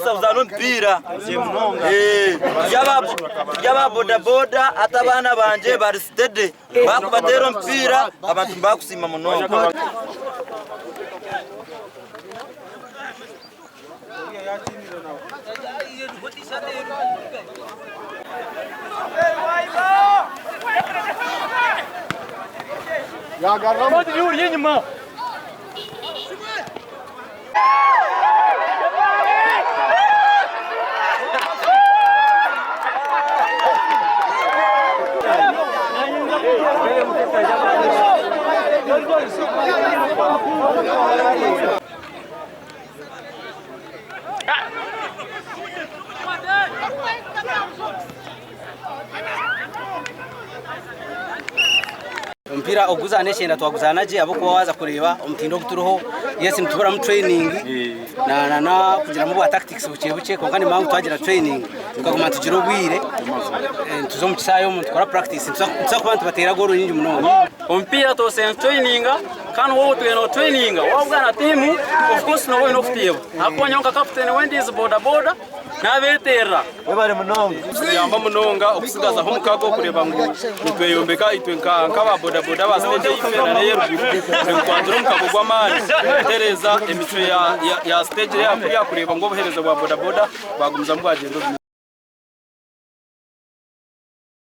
kutukwatisa kuzaana omupiira. Turi aba bodaboda hati abaana bangye bari steady bakubateera omupiira abantu nibakusiima munonga. Omupiira oguzaana ekyenda twaguzaana gye ahabw'okuba waaza kureeba omutindo ogu turiho yes nituburamu training na kugiramu obwa tactics bukye bukye kwonka nimanya ngu twagira training tukaguma nitugira obwire nituza omu kishaayi omu nitukora practice nituza kuba nitubateera goolo nyingi munonga. Omupiira twose nitutraininga kandi waaba otwire notraininga waabugana tiimu of course nooba oine okuteeba ahakuba nyowe nka kaputeni w'endiizi boda boda naabeeterera. Webare munonga. Nikituyamba munonga okutsigazaho omukago kureeba ngu nitweyombeka itwe nk'aba boda boda aba siteegi eyaife na n'ey'eruguru kureeba ngu twagira omukago gw'amaani kutereeza emicwe ya siteegi eya kuriya kureeba ngu obuheereza bwa boda boda bwagumizamu bwagyenda omu maisho.